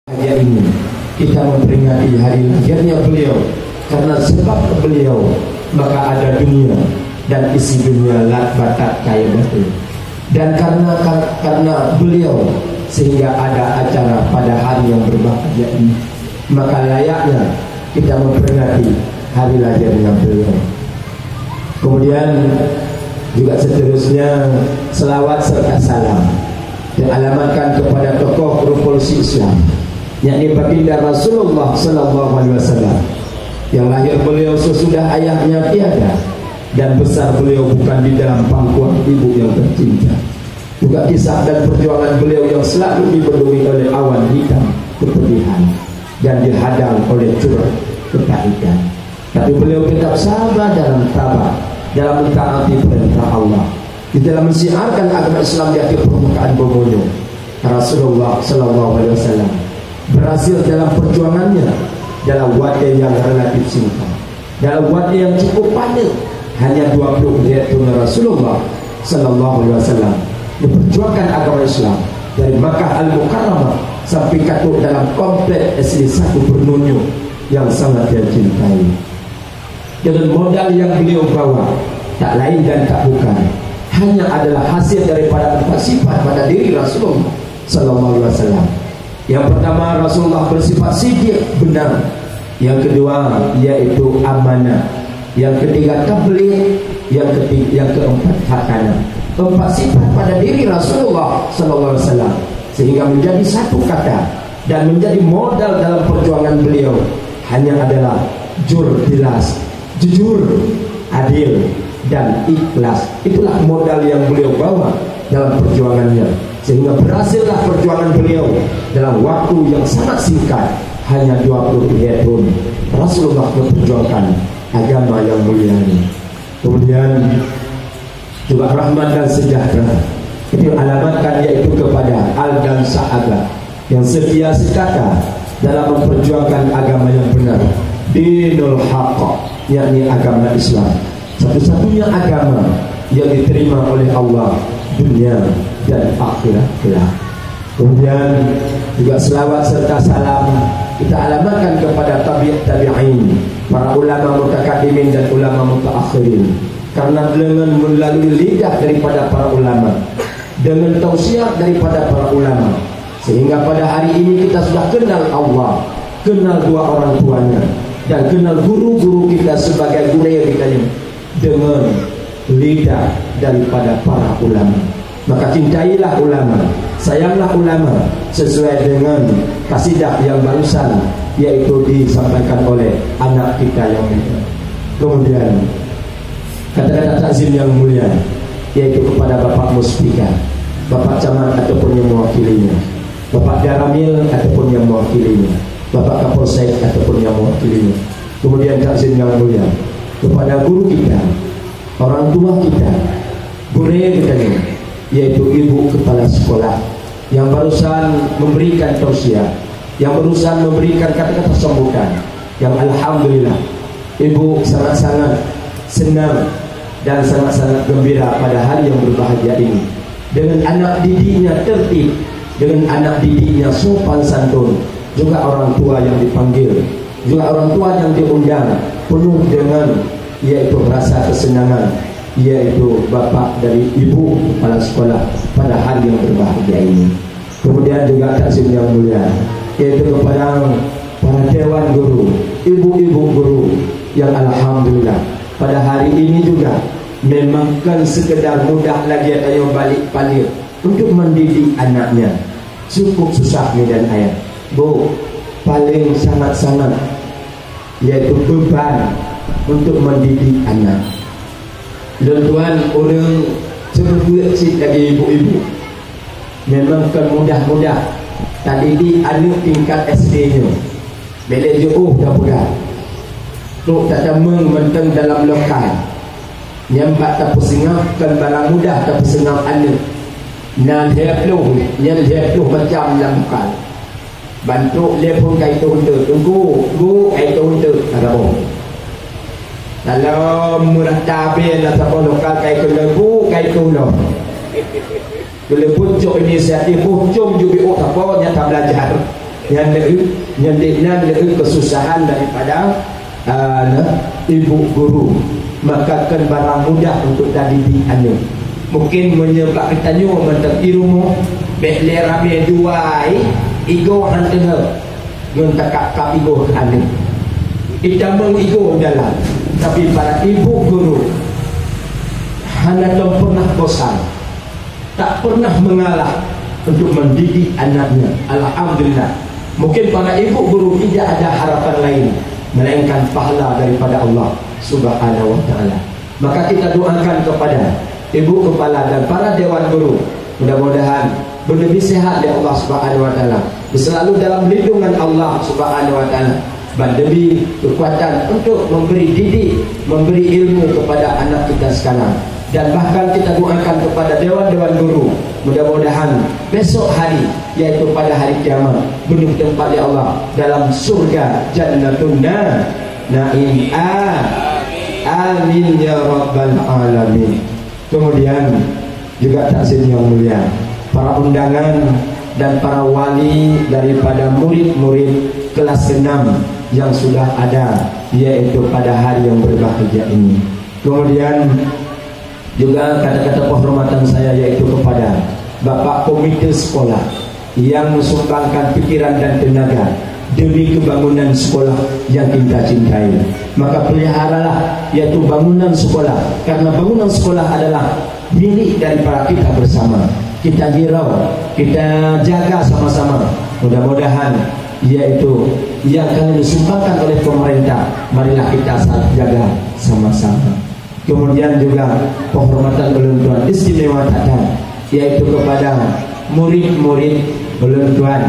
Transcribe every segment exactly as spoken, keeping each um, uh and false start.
Hari ini kita memperingati hari lahirnya beliau. Karena sebab beliau, maka ada dunia dan isi dunia lat batat kaya batu. Dan karena karena beliau sehingga ada acara pada hari yang berbahagia ini. Maka layaknya kita memperingati hari lahirnya beliau. Kemudian juga seterusnya, selawat serta salam dialamatkan kepada tokoh revolusi Islam, yakni Baginda Rasulullah sallallahu alaihi wasallam, yang lahir beliau sesudah ayahnya tiada dan besar beliau bukan di dalam pangkuan ibu yang tercinta. Juga kisah dan perjuangan beliau yang selalu dibendungi oleh awan hitam kepedihan dan dihadang oleh curah kepahitan. Tapi beliau tetap sabar dalam tabah, dalam mentaati perintah Allah, di dalam mensiarkan agama Islam di atas permukaan bumi. Rasulullah sallallahu alaihi wasallam berhasil dalam perjuangannya dalam watèe yang relatif singkat. Dalam waktu yang cukup padat, hanya dua puluh lhèe thôn, Rasulullah sallallahu alaihi wasallam memperjuangkan agama Islam dari Makkah Al-Mukarramah sampai ka trôk dalam kompleks S D satu Bernunyu yang sangat dia cintai. Dengan modal yang beliau bawa, tak lain dan tak bukan, hanya adalah hasil daripada empat sifat pada diri Rasulullah sallallahu alaihi wasallam. Yang pertama, Rasulullah bersifat siddiq, benar. Yang kedua, yaitu amanah. Yang ketiga, tabligh. Yang ketiga, yang keempat, hakanah. Empat sifat pada diri Rasulullah sallallahu alaihi wasallam, sehingga menjadi satu kata dan menjadi modal dalam perjuangan beliau hanya adalah jur, jelas, jujur, adil, dan ikhlas. Itulah modal yang beliau bawa dalam perjuangannya, sehingga berhasillah perjuangan beliau dalam waktu yang sangat singkat, hanya dua puluh tiga tahun Rasulullah memperjuangkan agama yang mulia ini. Kemudian juga rahmat dan sejahtera itu alamatkan, yaitu kepada al dan sahabat yang setia sekata dalam memperjuangkan agama yang benar, dinul haqq, yakni agama Islam, satu-satunya agama yang diterima oleh Allah dunia dan akhirat kelak. Kemudian juga selawat serta salam kita alamatkan kepada tabi' tabi'in, para ulama mutakadimin dan ulama mutaakhirin. Karena dengan melalui lidah daripada para ulama, dengan tausiah daripada para ulama, sehingga pada hari ini kita sudah kenal Allah, kenal dua orang tuanya, dan kenal guru-guru kita sebagai gurèe kita ini dengan lidah daripada para ulama. Maka cintailah ulama, sayanglah ulama sesuai dengan kasidah yang barusan, yaitu disampaikan oleh anak kita yang muda. Kemudian, kata-kata takzim yang mulia, yaitu kepada Bapak Muspika, Bapak Camat ataupun yang mewakilinya, Bapak Danramil ataupun yang mewakilinya, Bapak Kapolsek ataupun yang mewakilinya. Kemudian takzim yang mulia kepada guru kita, orang tua kita, gurèe kita ini, yaitu ibu kepala sekolah yang barusan memberikan tausiah, yang barusan memberikan kata-kata sambutan, yang alhamdulillah, ibu sangat-sangat senang dan sangat-sangat gembira pada hari yang berbahagia ini. Dengan anak didiknya tertib, dengan anak didiknya sopan santun, juga orang tua yang dipanggil, juga orang tua yang diundang, penuh dengan, yaitu rasa kesenangan, yaitu bapak dari ibu kepala sekolah pada hari yang berbahagia ini. Kemudian juga takzim yang mulia, yaitu kepada para dewan guru, ibu-ibu guru yang alhamdulillah pada hari ini juga memang kan sekedar mudah lagi atau balik palir untuk mendidik anaknya. Cukup susah medan ayat, Bu, paling sangat-sangat yaitu beban untuk mendidik anak. Lôn tuan ureuëng seumeubeuet cit lagi ibu-ibu. Memang kon mudah-mudah tadidik aneuëk tingkat S D nyoe. Bèk lé jiôh tapeugah. Trok tatamong mantong dalam lokal. Nyang bak tapeuseungab kon barang mudah tapeuseungab aneuëk. Na lhèe ploh, nyan lhèe ploh macam lam lokal. Ban trok lé phôn ka itueng teuk, "Teungku, Bu, ka itueng teuk," ka saboh. Dalam meurata bèe na saboh lokal ka itueng lom, "Bu, ka itueng lom." Keuleubut cok inisiatif, "Bu, com ju biôk saboh nyang ka beulajar." Nyan leueh, nyan leueh, nyan leueh keususahan daripada, ah, na, ibu guru. Maka kon barang mudah untuk tadidik aneuk. Mungkin meunyoe bak geutanyoe mantong di rumoh, bèk lé ramé dua, igoe han teuheuh ngon takab-kab igoe keu aneuk. Itamong igoe dalam, tapi para ibu guru hana tom pernah bosan. Tak pernah mengalah untuk mendidik anaknya. Alhamdulillah. Mungkin para ibu guru tidak ada harapan lain melainkan pahala daripada Allah Subhanahu wa Taala. Maka kita doakan kepada ibu kepala dan para dewan guru, mudah-mudahan beuleubi sehat lé Allah Subhanahu wa Taala, selalu dalam lindungan Allah Subhanahu wa Taala. Ban demi kekuatan untuk memberi didik, memberi ilmu kepada anak kita sekarang. Dan bahkan kita doakan kepada dewan-dewan guru, mudah-mudahan besok hari, yaitu pada hari kiamat, beudôh teumpat, ya Allah, dalam surga Jannatun Na-, Naim. A-, amin ya rabbal alamin. Kemudian juga takzim yang mulia, para undangan dan para wali daripada murid-murid kelas enam yang sudah ada, yaitu pada hari yang berbahagia ini. Kemudian juga kata-kata penghormatan saya yaitu kepada Bapak Komite Sekolah yang menyumbangkan pikiran dan tenaga demi kebangunan sekolah yang kita cintai. Maka peliharalah yaitu bangunan sekolah, karena bangunan sekolah adalah milik daripada kita bersama. Kita hirau, kita jaga sama-sama. Mudah-mudahan yaitu yang kalian disumbangkan oleh pemerintah, marilah kita sa-, jaga sama-sama. Kemudian juga penghormatan ulôn tuan istimewa that-that, yaitu kepada murid-murid ulôn tuan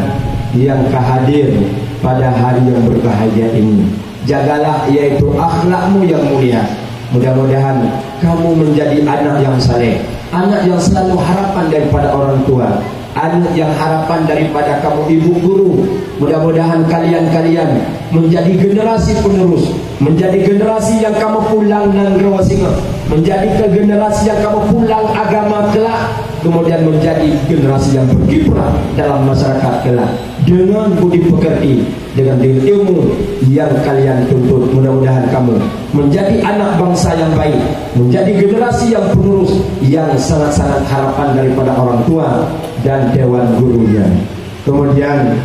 yang ka hadir pada hari yang berbahagia ini. Jagalah yaitu akhlakmu yang mulia. Mudah-mudahan kamu menjadi anak yang saleh, anak yang selalu harapan daripada orang tua, anak yang harapan daripada kamu ibu guru. Mudah-mudahan kalian-kalian menjadi generasi penerus, menjadi generasi yang kamu pulang nanggroe singoh, menjadi ke generasi yang kamu pulang agama kelak, kemudian menjadi generasi yang berkiprah dalam masyarakat kelak dengan budi pekerti, dengan, dengan ilmu yang kalian tuntut. Mudah-mudahan kamu menjadi anak bangsa yang baik, menjadi generasi yang penerus yang sangat-sangat harapan daripada orang tua dan dewan gurunya. Kemudian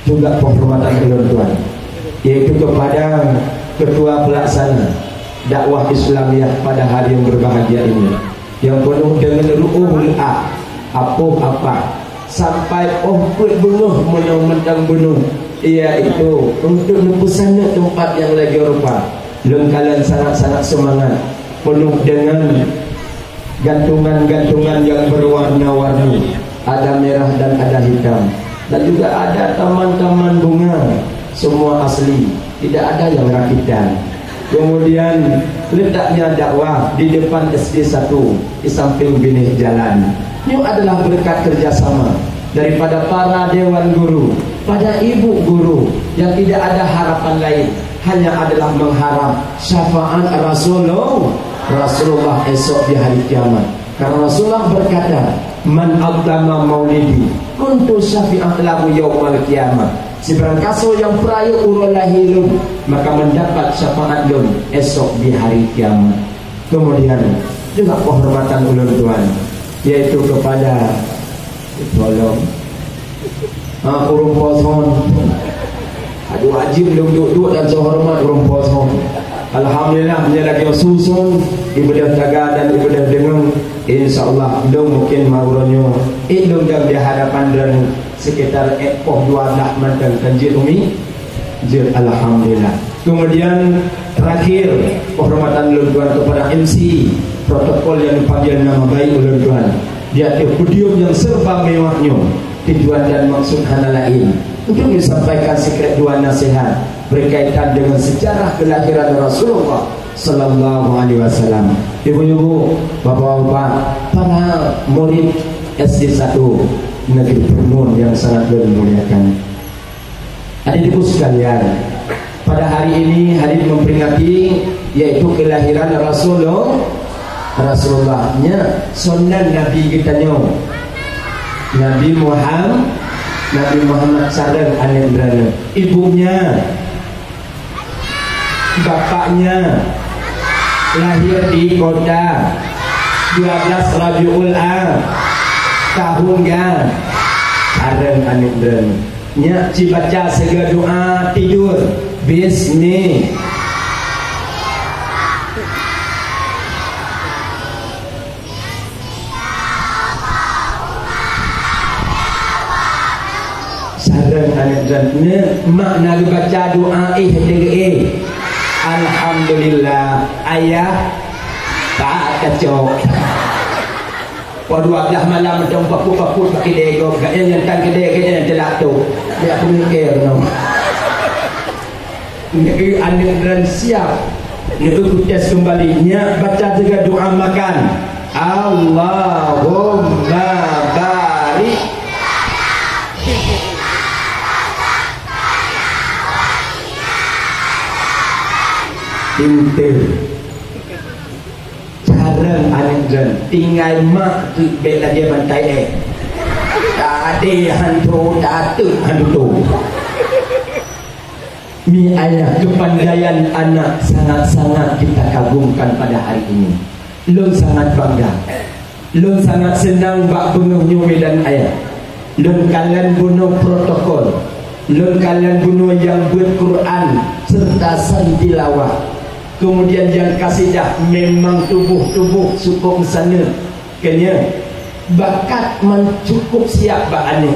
juga penghormatan ulôn tuan, yaitu kepada Ketua Pelaksana Dakwah Islamiyah pada hari yang berbahagia ini, yang penuh dengan ru'uh ru'ah, apoh apah, sampai 'oh peuet beungoh meunyoe mantong beuneuh, yaitu untuk neupeusaneuk teumpat nyang lagèe rupa. Lôn kalon sangat-sangat seumangat, penuh dengan gantungan-gantungan yang berwarna-warni, ada merah dan ada hitam, dan juga ada taman-taman bunga, semua asli, tidak ada yang rakitan. Kemudian, letaknya dakwah di depan S D satu, di samping binéh jalan. Nyoe adalah berkat kerjasama daripada para dewan guru, pada ibu guru yang tidak ada harapan lain, hanya adalah mengharap syafaat Rasulullah, Rasulullah esok di hari kiamat. Karena Rasulullah berkata, "Man azzama maulidi, kuntu syafi'an lahu yaumal qiyamah." Sibarang kasoe nyang peurayeuk uroe lahé lôn, maka mendapat syafaat lôn esok di hari kiamat. Kemudian, juga penghormatan ulôn tuan, yaitu kepada, tolong, ah, ureueng poson. Aduh, ajib lôn duek-duek dan seuhoreumat ureueng poson. Alhamdulillah, meunyoe lagèe suson, ibadah jaga dan ibadah deungon, insya Allah, lôn mungkin meurunoe, eh, lôn dan di hadapan droeneuh sekitar, eh, poh dua blah mantong kan jeuet umi. Jeuet, alhamdulillah. Kemudian, terakhir, penghormatan ulôn tuan kepada M C protokol yang dipanggil nama baik ulôn tuan di atas podium yang serba mewah nyoe. Tujuan dan maksud hana lain untuk disampaikan sikrék dua nasihat berkaitan dengan sejarah kelahiran Rasulullah sallallahu alaihi wasallam. Ibu-ibu, bapak-bapak, para murid S D satu Negeri Perumun yang sangat lôn muliakan. Adik-adikku sekalian, pada hari ini hari memperingati yaitu kelahiran Rasulullah, Rasulullah nya, soe nan Nabi geutanyoe, Nabi Muhammad. Nabi Muhammad sareng aneuk droeneuh. Ibunya, bapaknya, lahir di kota, dua belas Rabiul A, tahun ga, sareng aneuk droeneuh. Nyak ci baca sigoe doa tidur. Bismi. Sareng aneuk droeneuh, mak na geubaca doa éh deungon éh. Alhamdulillah, ayah tak kacok. Poh dua belas malam, dong pakut-pakut bak keudè gob, gak nyan nyang tan keudè, gak nyan nyang teulak tu. Biar aku mikir, no. Neu aneuk nyan siap. Neu kutes kembali. Nyak baca juga doa makan. Allahumma barik. Pintar. Carông aneuk nyan tinggai mak keu bék lagèe bantai èk. Tadé hantu, tateuk hantu. Mi ayah, kepandaian anak sangat-sangat kita kagumkan pada hari ini. Lôn sangat bangga. Lôn sangat seunang bak beungoh nyoe dan ayah. Lôn kalon bunoe protokol. Lôn kalon bunoe nyang beuet Quran serta san tilawah. Kemudian nyang kasidah memang tuboh-tuboh cukôp meusaneut. Keunyoe bakat man cukôp siap bak aneuk.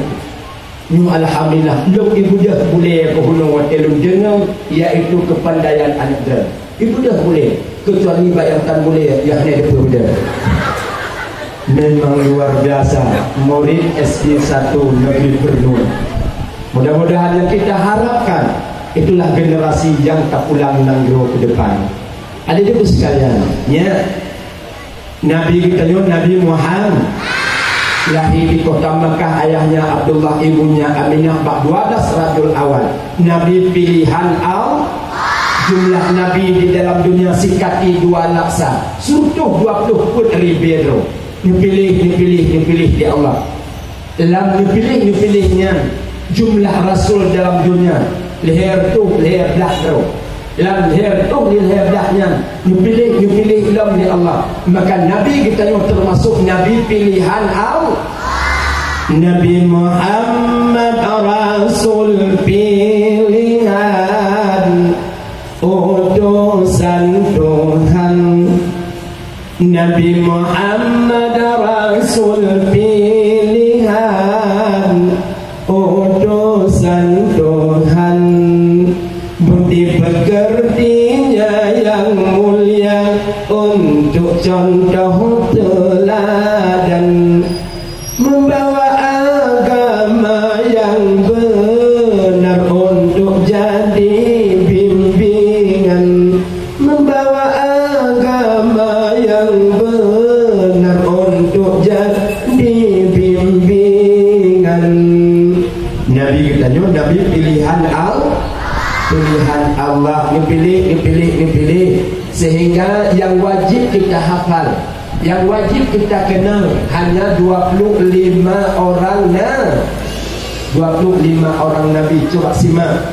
Nyoe alhamdulillah, lôn ibeudôh bulèe keuhunöng watèe lôn deungö, yaitu keupandaian aneuk droe. Ibeudôh bulèe, keucuali bak nyang tan bulèe, nyang hana ipeubeudoh. Memang luar biasa, murid S D satu Negeri Pernun. Mudah-mudahan yang kita harapkan, itulah generasi yang tapulang nanggroe ke depan. Adik-adik sekalian, ya, Nabi geutanyoe, Nabi Muhammad, lahé di kota Makkah, ayahnya Abdullah, ibunya Aminah, bak dua belas Rabiul Awal. Nabi pilihan Allah, jumlah nabi di dalam dunia sikati dua laksa, sireutoh dua ploh peuet ribèe droe. Neupiléh, neupiléh, neupiléh di Allah. Lam neupiléh, neupiléh nyan, jumlah rasul dalam dunia lhèe reutôh lhèe blah droe. Lam lhèe reutôh lhèe blah nyan, neupiléh, neupiléh lom lé Allah. Maka Nabi geutanyoe teumasok Nabi pilihan Allah. Nabi Muhammad rasul pilihan, utusan Tuhan. Nabi Muhammad rasul pilihan, utusan Tuhan. Bukti peukeurtinya nyang mulia, untuk contoh teuladan. Membawa agama yang benar untuk jadi bimbingan. Membawa agama yang benar untuk jadi bimbingan. Nabi geutanyoe, Nabi pilihan Al-, pilihan Allah. Neupiléh, neupiléh, neupiléh. Sehingga yang wajib kita hafal, yang wajib kita kenal hanya dua puluh lima orang na-, dua puluh lima orang nabi. Coba simak.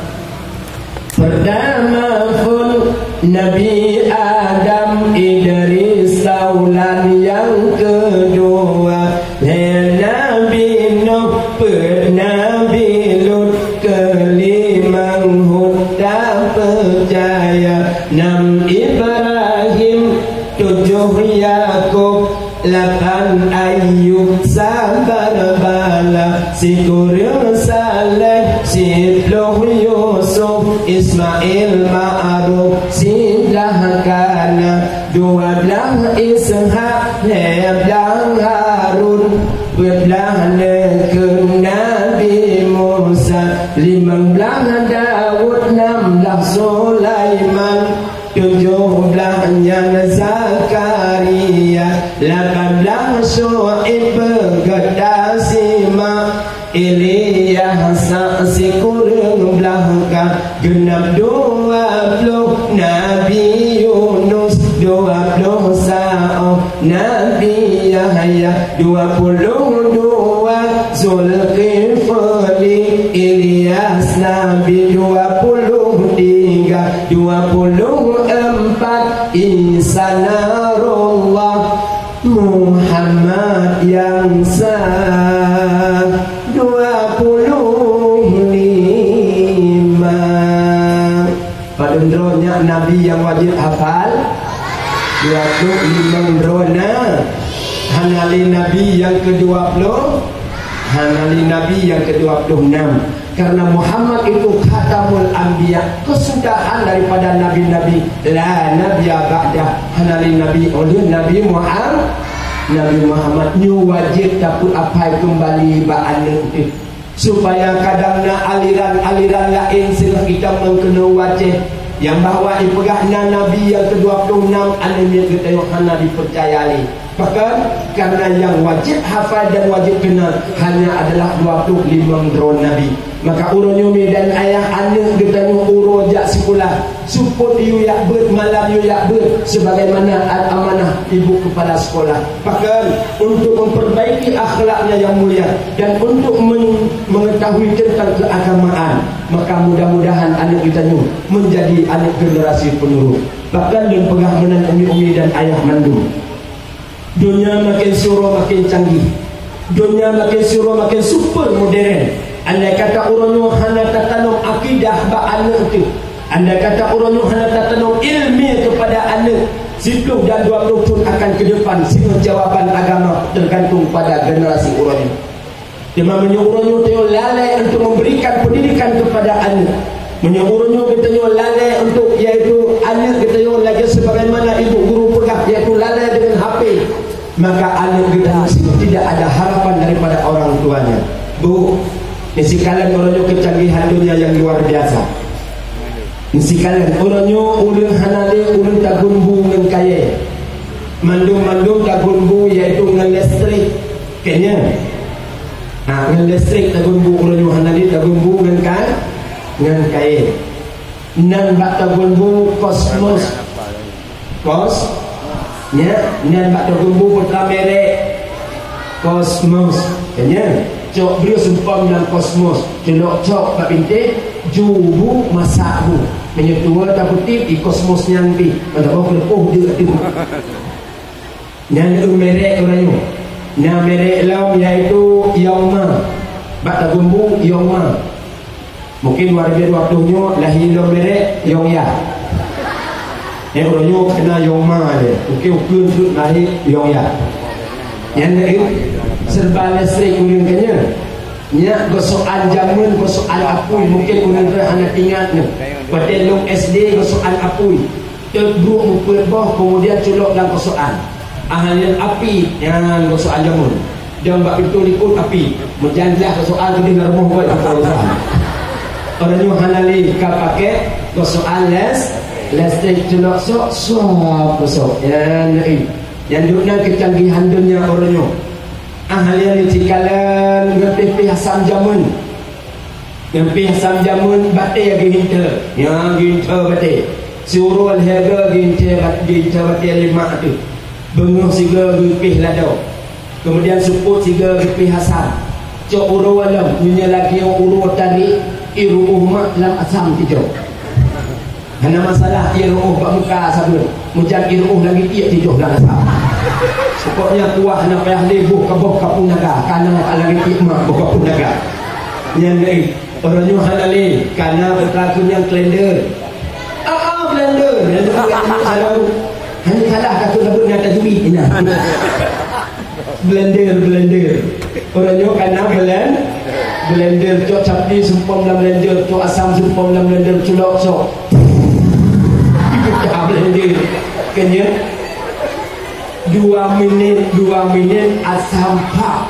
Pertama phôn Nabi Adam, Idris, Saulan, nyang keudua lhèe Nabi Nuh, peuet Nabi Lut, keulimöng Hud tapeucaya, nam Ibrahim, tujoh Yakub, lapan Ayub sabar bala, sikureueng Saleh, siploh Yusuf, Ismail, Ma'ruf, siblah Kan'an, dua blah Ishak, lhèe blah Harun, peuet blah neukheun Nabi Musa, limöng blah Daud, nam blah Sulaiman, tujoh blah nyan Zakaria, lapan blah Syu'aib, geutanyoe simak, Ilyas, sikureueng blah ka, geunap dua ploh Nabi Yunus, dua ploh saboh Nabi Yahya, dua puluh dua Zulkifli, Nabi dua puluh tiga, dua puluh empat, Isa Nasrullah, Muhammad yang sah, dua puluh lima. Padum droe nyan nabi nyang wajéb hafal? Dua puluh limong droe na. Hana lé nabi nyang keudua puluh, hana lé nabi nyang keudua puluh enam. Karena Muhammad itu khatamul anbiya, kesudahan daripada nabi-nabi. La nabiyya ba'dah, hana lé nabi uleh Nabi Muhammad. Nabi Muhammad nyoe wajéb tapeuapai keumbali bak aneuk teuh. Supaya kadang na aliran-aliran laén singoh itam meukeunong wajéh nyang bahwa ipeugah na nabi nyang keudua puluh enam, aneuk miet geutanyoe hana dipeucaya lé. Bahkan, karena nyang wajéb hafal dan wajéb keunal hanya adalah dua puluh limong droe nabi. Maka uroe nyoe mi dan ayah, aneuk geutanyoe uroe jak sikula, seupôt yue jak beuet, malam yue jak beuet, sebagaimana amanah ibu kepala sekolah. Bahkan, untuk memperbaiki akhlaknya yang mulia dan untuk men-, mengetahui tentang keagamaan, maka mudah-mudahan aneuk geutanyoe menjadi aneuk generasi penerus. Bahkan lôn peugah meunan umi-umi dan ayah mandum. Donya makin suro makin canggih. Donya makin suro makin super modern. Andai kata uroe nyoe hana tatanom akidah bak aneuk teuh, andai kata uroe nyoe hana tatanom ilmu kepada aneuk, siploh dan dua puluh thon akan ke depan, singoh jawaban agama tergantung pada generasi uroe nyoe. Teuma meunyoe uroe nyoe tanyoe lalai untuk memberikan pendidikan kepada aneuk, meunyoe uroe nyoe geutanyoe lalai untuk, yaitu aneuk geutanyoe lagée sebagaimana ibu guru peugah, yaitu lalai dengan H P, maka aneuk geutanyoe tidak ada harapan daripada orang tuanya. Bu, neusikalon uroe nyoe kecanggihan donya nyang luar biasa. Neusikalon uroe nyoe ureuëng hana lé ureuëng tagun bu ngon kayée. Mandum-mandum tagun bu, yaitu ngon listrik. Kayée nyan. Ha, ngon listrik tagun bu, uroe nyoe hana lé tagun bu ngon ka-, ngon kayée. Nan bak tagun bu kosmos. Kos-, nya, nan bak tagun bu putra merek kosmos. Kayée nyan. Cok brieue sumpom lam kosmos. Culok cok bak bintéh, ju bu, masak bu. Meunyoe tuwoe tapeutieb di kosmos nyan pih. Mantap, oh, keuleupôh jeuet tu. Nyan eu merek uroe nyoe. Na merek lom, yaitu Yong Ma. Bak tagun bu Yong Ma. Mungkin dua ribu dua puluh nyoe lahé lom merek Yong Ya. Eh, uroe nyoe keunan Yong Ma lé. Mungkin ukeue treuk lahé Yong Ya. Nyan lé serba listrik ureuëng kayée nyan. Nyak gosokan jameun, gosokan apui, mungkin ureuëng hana ingat nyoe. Watée lôn S D gosokan apui. Teuk bruek mupeue boh, kemudian culok lam gosokan. Ahlian api nyang gosokan jameun. Dan bak pintoe likot api. Meujan jeulaih gosokan keudeh lam rumoh buet gosokan. Uroe nyoe hana lé ka pakai gosokan les, listrik, culok sok, sok, gosok. Nyan lé. Nyan duek nan kecanggihan donya uroe nyoe. Ahlian neusikalon ngon pih-pih asam jameun. Ngon pih asam jameun batée geuhinta. Nyan geuhinta batée. Siuroe lhée goe geuhinta bat-, geuhinta batée lé mak teuh. Beungoh sigoe geupih ladoe. Keumudian seupôt sigoe geupih asam. Cok uroe lom, meunyoe lagée uroe tarék, ié ruôh mak lam asam tijok. Hana masalah, ié ruôh bak muka sabeue. Meujan ié ruôh lam gitiek tijok lam asam. Pokoknya kuah hana payah lé boh ka boh kapun naga, kana ka lam gitiek mak boh kapun naga. Nyan lé, uroe nyoe hana lé, kana putra keuh nyan kalender. Ah, ah, blender. Blender, blender, blender. Hana salah ka keu sabeue nyang tajwid, nah. Blender, blender. Uroe nyoe kana blen-, blender. Cok capi sumpom lam blender, cok asam sumpom lam blender, culok sok. Dah blender. Kayée nyan dua minit, dua minit asam pah.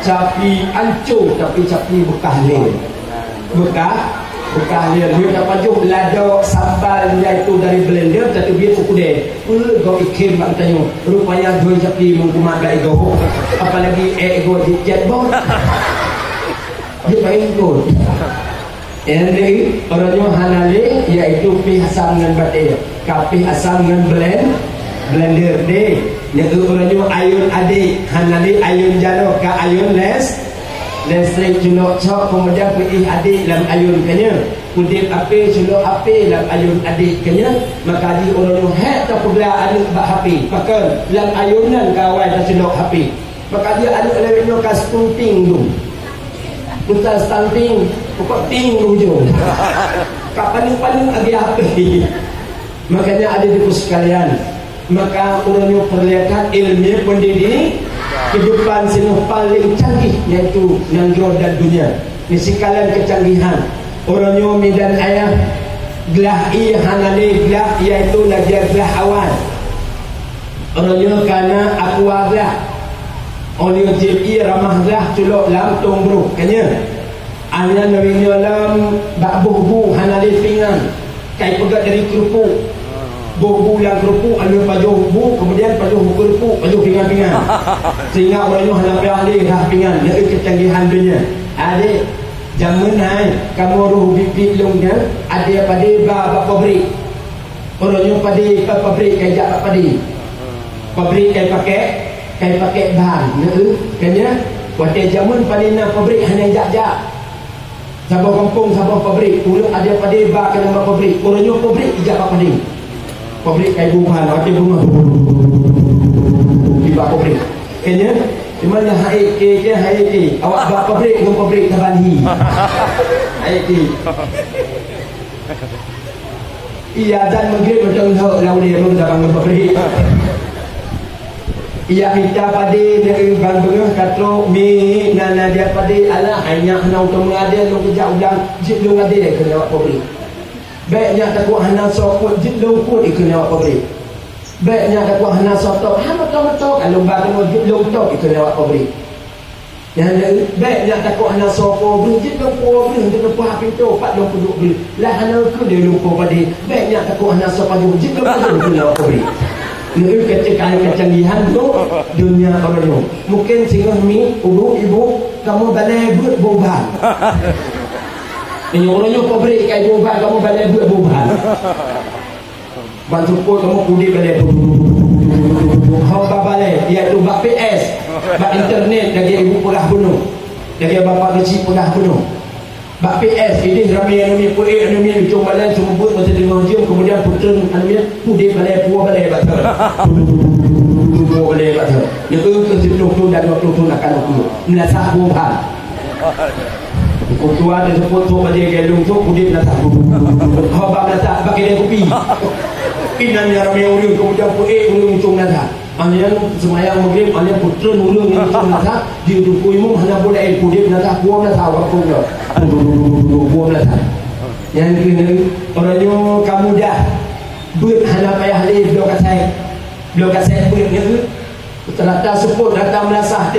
Capi ancô, tapi capi beukah lé. Beukah, beukah lé. Lheueh tapajoh ladoe sambal, yaitu dari blender, tateubiet u keudè. Peue gob ikhém bak geutanyoe. Rupanya dua capi meukumat bak igoe. Apalagi ék igoe jicet boh. Jeuet bak ingkot. Nyan lé, uroe nyoe hana lé, yaitu pih asam ngon batée. Ka pih asam ngon blen-, blender deh. Nyan uroe nyoe ayôn adek, hana lé ayôn jaroe, ka ayôn les-, Listrik culok cok, kemudian peuéh adék lam ayun kanya. Udeb api culok api lam ayun adék kanya. Maka di ureuëng nyoe hék tapeugla aneuk bak H P. Pakon lam ayun nyan ka awai taculok H P. Maka di aneuk lewat nyoe ka stunting tu. Bukan stunting, pokok ting tu ujung. Ka paneuk-paneuk lagi H P. Makanya ada di sekalian, maka ureuëng nyoe perlihatkan ilmu pendidik kehidupan singoh paling canggih, yaitu nanggroe dan dunia. Ni sekalian kecanggihan. Ureuëng nyoe midan ayah, glah ie hana lé glah, iaitu lagée glah awai. Ureuëng nyoe kana aqua glah. Ureuëng nyoe jieb ie ramah glah culok lam tong bruh. Kanya. Anyan ureuëng nyoe lam bak boh bu hana lé pingan. Kai peugét dari keurupuk. Boh bu lam keurupuk, lalu pajoh bu, kemudian pajoh bu keurupuk, pajoh pingan-pingan. Sehingga ureuëng nyoe hana payah lé rhah pingan, nyan kecanggihan dunia. Adék, jameun hai, kamoe roh biet-biet lôn nyan, adék padé ba bak pabrik. Ureuëng nyoe padé, bak pabrik kai jak bak padé. Pabrik kai pakék, kai pakék ban, nyan, kanya, watée jameun padé na pabrik hana jak-jak. Saboh gampông, saboh pabrik. Ureuëng adék padé ba keunan bak pabrik. Ureuëng nyoe pabrik ijak bak padé. Pabrik kai bu ban, watée beungoh di bak pabrik. Kanya, di mana hai ke, ke hai ke. Awak bak pabrik ngon pabrik saban hi. Hai ke. Iya, azan Maghrib mantong lhok lam ulée rhung tabang ngon pabrik. Iya mita padé neu ban beungoh ka trok mi na na dia padé, alah, hai nyak hana utông meungadée lôn keujak ulang, jeuet lôn ngadée keu lewat pabrik. Bék nyak takot hana soe kuet, jeuet lôn kuet keu lewat pabrik. Bék nyak takot hana soe top, hana top-top, along ba keunoe jeuet lôn top keu lewat pabrik. Nyan lé, bék nyak takot hana soe po breuh, jeuet lôn po breuh, jeuet lôn po pintoe, pat lôn peuduek breuh. Lah hana keu lé lôn po padé, bék nyak takot hana soe pajoh, jeuet lôn pajoh keu lawak po breuh. Neu keucanggihan, keucanggihan tu dunia ureuëng nyoe. Mungkin singoh mi, ibu-ibu, kamoe balée beuet boh ban. Nyoe ureuëng nyoe pabrik kai boh ban, kamoe balée beuet boh ban. Ban seupôt kamoe pudép balée. Ho ba balée, iaitu bak P S, bak internet lagée ibu peugah bunoe. Lagée bapak keuchik peugah bunoe. Bak P S, idéh ramé aneuk miet, peuék aneuk miet, lucong balée, seumeubeuet masa teungoh jeuem, keumudian peutreun aneuk miet, pudép balée, puwoe balée bak thon. Puwoe balée bak thon. Nyoe keuh siplôh thon dan dua plôh thon akan ukeue. Meulasah boh ban. Kutua teusebut tu bajée galung tu udép na satu. Ho bak na satu bak kedai kopi. Inan ya ramai ureuëng kemudian peuék ureuëng uncung na satu. Anyan semayang maghrib, anyan putreun ureuëng uncung na satu. Di duku imum hana boleh udép na satu, buang na satu waktu dia. Buang na satu. Yang kena orang nyo kamu dah. Buat hana payah leh bloe kasai. Bloe kasai buat nyo. Ternyata sebut data melasah.